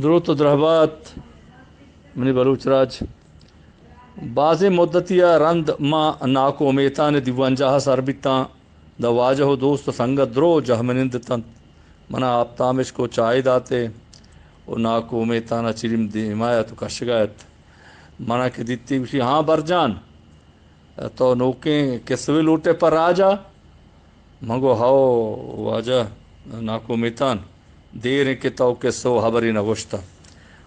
دروت و درہبات منی بلوچ راج۔ بازیں مدتی ءَ رند ما ناکو امیتان ءِ دیوانجاہ ءَ سر بیتاں۔ داں واجہ و دوست و سنگت درو جہمنند اتنت۔ منا آپتامشک و چائے داتے و ناکو امیتان ءَ چریم دیما ات و کشگا ات۔ منا کہ دیتی گوشی، ہاں برجان، تو نوکیں کسوے لوٹے پہ راجا؟ من گو، ہئو واجہ ناکو میتان، دیر انت کہ تو کسہ و ہبرے نہ گوشتہ۔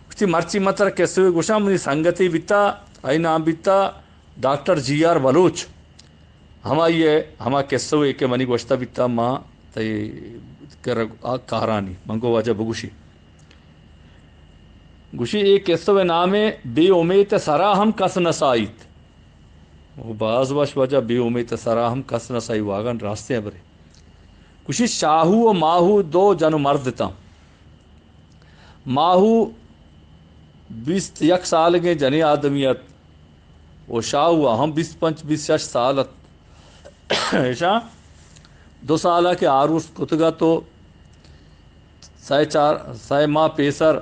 گوشتی، مرچی من ترا کسوے گوشاں، منی سنگتے بیتا، آئی نام بیتا ڈاکٹر جی آر بلوچ۔ ہمائی ءِ ہما کسہ ءَ کہ منی گوشتہ بیتا، ما تئی کرا آ کارانی۔ من گو، واجہ بگوشی۔ گوشی، اے کسہ ءِ نام ءَ بے امیت ءِ سرا ہم کس نہ سائیت۔ او باز وش واجہ، بے امیت ءِ سرا ہم کس نہ سائی، واگن راستیں ہبرے۔ گوشی، شاہو و ماہو دو جن و مرد اتاں۔ ماہو بیست یک سالگیں جنیں آدمی ات و شاہو ءَ ہم بیست پنچ بیست شش سال ات۔ ایشاں دو سال ءَ کہ آروس کتگ ات و سئے چار، سئے ماہ پیسر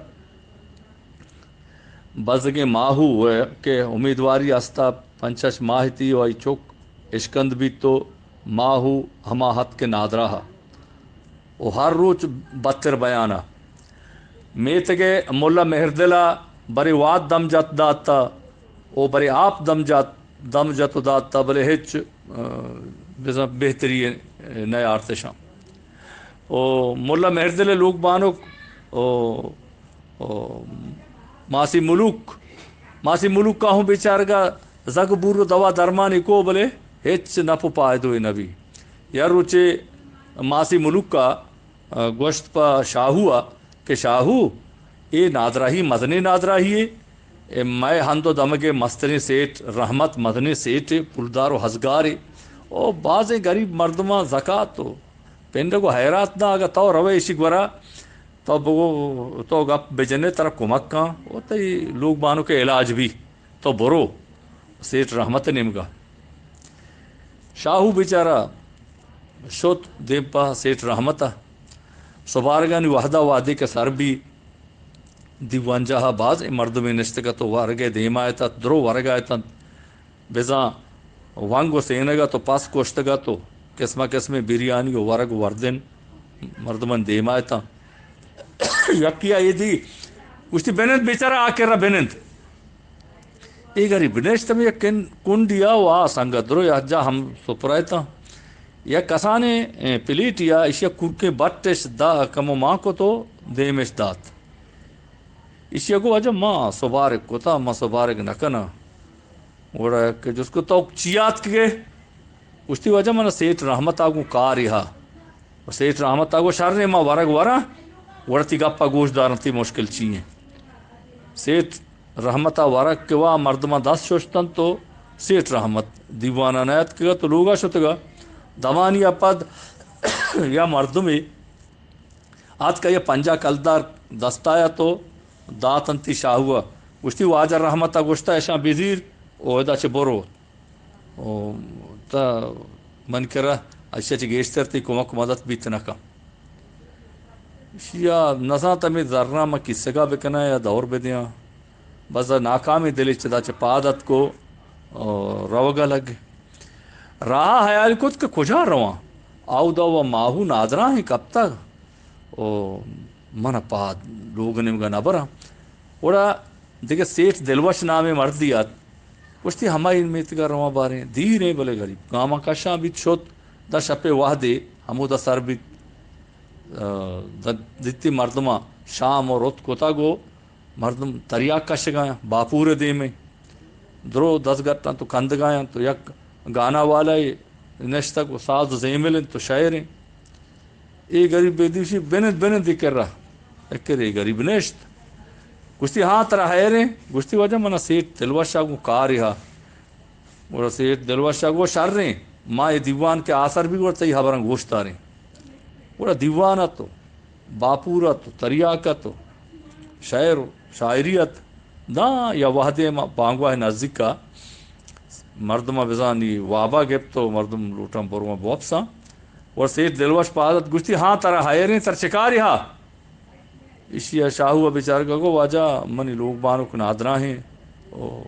بزگیں ماہو ءَ کہ امیدواری استا، پنچ شش ماہ تی و آئی چک اشکند بیت و ماہو ہما ہت کہ نادراہ ءَ و ہر روچ بدتر بیان ءَ۔ میتگ ءِ ملا مہردل ءَ برے وات دم جت دات ءَ و برے آپ دم جت، دم جت و دات ءَ، بلے ہچ، آ، بزاں بہتری نہ آرتشاں۔ و ملا مہردل ءِ لوگ بانک و، و ماسی ملوک، ماسی ملوک ءَ ہوں بیچارگا زگ بور و دوا درمانی کو، بلے ہچ نپ و پائدوے نبی۔ یا روچے ماسی ملوک ءَ گوشت پہ شاہو ءَ کہ شاہو، اے نادراہی مزنیں نادراہی یے۔ اے مئے ہند و دمگ ءِ مستریں سیٹ رحمت مزنیں سیٹے، پولدار و ہزگارے۔ او بازیں گریب مردماں زکات و پنڈگ و حیرات داں، اگاں تو روئے ایشی گورا، تو بگو، تو گپ بجنے، ترا کمک کاں و تئی لوگ بانک ءِ علاج بی۔ تو برو سیٹ رحمت ءِ نیمگا۔ شاہو بیچارہ شت دیم پہ سیٹ رحمت ءَ۔ سبارگانی وہدا وہدے کہ سر بی، دیوانجاہ ءَ باز مردمے نشتگ ات و ورگ ءِ دیما اتنت، درو ورگا اتنت۔ بزاں ونگ و سینگ ات و پس کشتگ ات و قسم قسمیں بریانی و ورگ و وردن مردمانی دیما اتاں۔ یکے ءَ ایدی گوشتی، بنند بیچارہ، آ کرا بنند۔ اے گریب نشت ہمے یک کن-، کنڈیا و آ سنگت درو یک جا ہم سپرا اتاں۔ یک کسانیں، اے، پلیٹیا ایشی ءَ کرکیں بٹش دا کمو مان کت و دیمش دات۔ ایشی ءَ گو، واجہ ما سبارگ کتا، ما سبارگ نہ کناں۔ گڑا کہ جست کو، تو چی آتکگے؟ گوشتی، واجہ من سیٹ رحمت ءَ گوں کارے ہا۔ سیٹ رحمت ءَ گو، شریں، ما ورگ وراں، گڑا تی گپ ءَ گوش داراں، تی مشکل چی ایں؟ سیٹ رحمت ءَ ورگ کہ وا مردماں دست ششتنت و سیٹ رحمت دیوان ءَ نیاتکگ ات و لوگ ءَ شتگ ات۔ دمانی ءَ پد یا مردمے آتک، یا پنجاہ کلدار دست ءَ ات و داتنتی شاہو ءَ۔ گوشتی، واجہ رحمت ءَ گوشتہ، اشاں بزیر و ادا چہ برو۔ و تا من کرا اشیا چہ گیشتر تی کمک و مدد بیت نہ کن۔ اشیا نزانت ہمے زراں من کیسگا بکناں یا دور بدیاں۔ بزاں ناکامیں دلے چدا چہ پاد اتک و، آ، روگا لگ۔ راہ ءَ حیال کت کہ کجا رواں؟ آودا و ماہو نادراہیں کپتگ و من پاد لوگ نیمگا نہ براں۔ گڑا دگہ سیٹھ دلوش نامیں مردے ات۔ گوشتی، ہمائی میتگا رواں باریں۔ دیریں بلے گریب۔ گاماں کشاں بیت شت، داں شپے وہدے ہمودا سر بیت۔ آ، د-، دیتی مردماں شام و رت کتگ و مردم تریاک کشگایاں، باپور دیمے درو دزگٹاں تو کندگایاں تو یک گانا والائے نشتگ و ساز و زیمل انت و شاعر انت۔ اے گریب بے دیوشی بنند بنند ای کرا۔ اکر اے گریب نشت۔ گوشتی، ہاں، ترا حیریں؟ گوشتی، واجہ منا سیٹھ دلوشا گوں کارے ہا۔ گڑا سیٹھ دلوشا گو، شریں، ما اے دیوان کہ آسر بی گڑا تئی ہبراں گوش داریں۔ گڑا دیوان ات و باپور ات و تریاک ات و شعر و شاعری ات۔ داں یا وہدے ما بانگواہ نزیکا مردماں بزانی وابا گپت و مردم لوٹاں برواں بوپساں۔ گڑا سیٹھ دلوش پاد ات، گوشتی، ہاں، ترا حیریں، ترا چکاری ہا؟ ایشی ءَ شاہو ءَ بیچارگ ءَ گو، واجہ منی لوگ بانک نادراہیں، او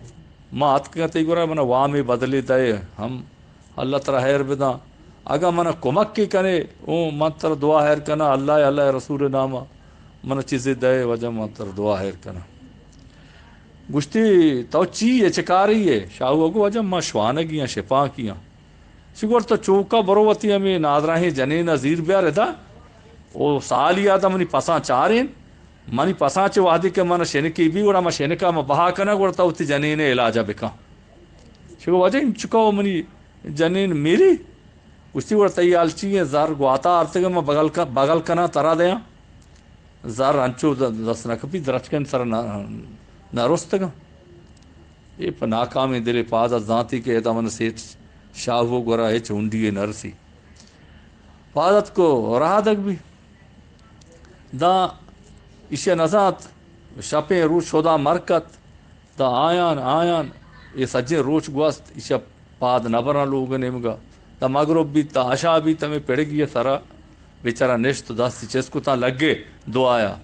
ما اتکگاں تئی گورا، منا وامے بدلے دئے، ہم اللہ ترا ہیر بداں۔ اگاں منا کمکے کنے، او من ترا دعا ہیر کناں، اللہ ءِ، اللہ ءِ رسول ءِ نام ءَ منا چیزے دئے، واجہ من ترا دعا ہیر کناں۔ گوشتی، تو چی ئے، چہ کارے ئے؟ شاہو ءَ گو، واجہ ما شوانگی آں، شپانکی آں۔ چی گوشت، تو چوکا برو وتی ہمے نادراہیں جنین ءَ زیر بیار ادا۔ او سالی آ داں منی پساں چارین۔ منی پساں چہ وہدے کہ من شنکی بی، گڑا من شنکا من بہا کناں، گڑا تو وتی جنین ءِ علاج ءَ بکن۔ چی گو، واجہ انچکا منی جنین میری؟ گوشتی، گڑا تئی حال چی ایں؟ زر گواتا آرتگ، من بغل ک-، بغل کناں ترا دیاں۔ زر انچو د-، دست نہ کپی، درچکانی سرا نہ، نہ رستگاں۔ اے پہ ناکامیں دلے پاد ات، زانتی کہ ادا من سیٹھ شاہو ءِ گورا ہچ ہنڈی یے نہ رسی۔ پاد اتک و رہادگ بی۔ داں ایشی ءَ نزانت، شپیں روچ شدا مرکت، داں آیان، آیان، اے سجیں روچ گوست، ایشی ءَ پاد نہ براں لوگ ءِ نیمگا۔ داں مگرب بیت، داں عشاء بیت، ہمے پڑگی ءِ سرا بیچارہ نشت و دستی چست کتاں، لگے دعایا۔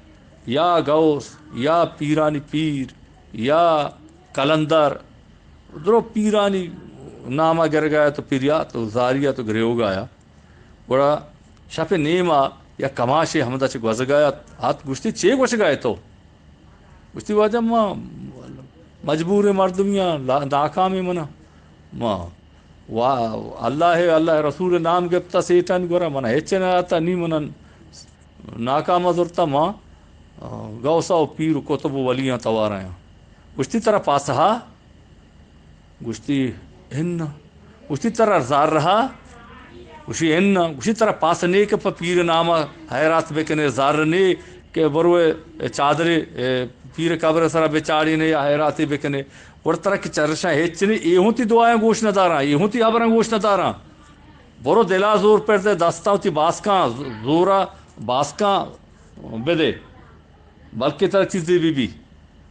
یا غوث، یا پیرانی پیر، یا قلندر، درو پیرانی ناما گرگا ات و پریات و زاریات و گریوگا ات۔ گڑا شپ ءِ نیما یک کماشے ہمدا چہ گوزگا ات، ات گوشتی، چے گوشگا ئے تو؟ گوشتی، واجہ ما مجبوریں مردمی آں، لا-، ناکامیں منا۔ ما وا-، اللہ ءِ، اللہ ءِ رسول ءِ نام گپتا سیٹانی گورا، منا ہچ نہ آتا، نی منا ناکام ءَ زرتا، ما، آ، غوث ءُ پیر ءُ قطب ءُ ولیاں توار آیاں۔ گوشتی، ترا پاسہا؟ گوشتی، اناں۔ گوشتی، ترا زر ہا؟ گوشی، اناں۔ گوشتی، ترا پاس نے کہ پہ پیر نام ءَ حیرات بکنے، زر نے کہ بروے چادرے، اے، پیر قبر سرا بچاڑینے یا حیراتے بکنے؟ گڑا ترا کہ چرشاں ہچ نے، اے ہوں تی دعایاں گوش نہ داراں، اے ہوں تی حبراں گوش نہ داراں۔ برو دلا زور پر دے، دستا وتی باسکاں زورا باسکاں بدے، بلکہ ترا چیزے بی بی۔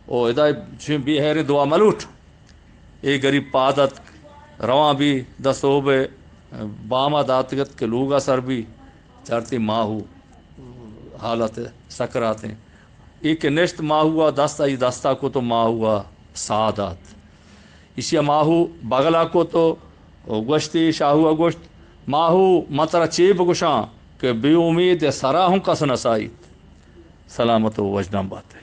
او ادا چین بے حیریں دعا ملوٹ۔ اے غریب پاد اتک، رواں بی، داں سہب ءِ باما داتگت کہ لوگا سر بی، چارتی ماہو حالت سکراتیں۔ اے کہ نشت ماہو ءَ دست آئی دستا کت و ماہو ءَ ساہ دات۔ ایشی ءَ ماہو بغلا کت و گوشتی، شاہو ءَ گوشت، ماہو، من ترا چے بگوشاں کہ بے امید ءِ سرا ہوں کس نہ سائیت۔ سلامت و وژنام باتے۔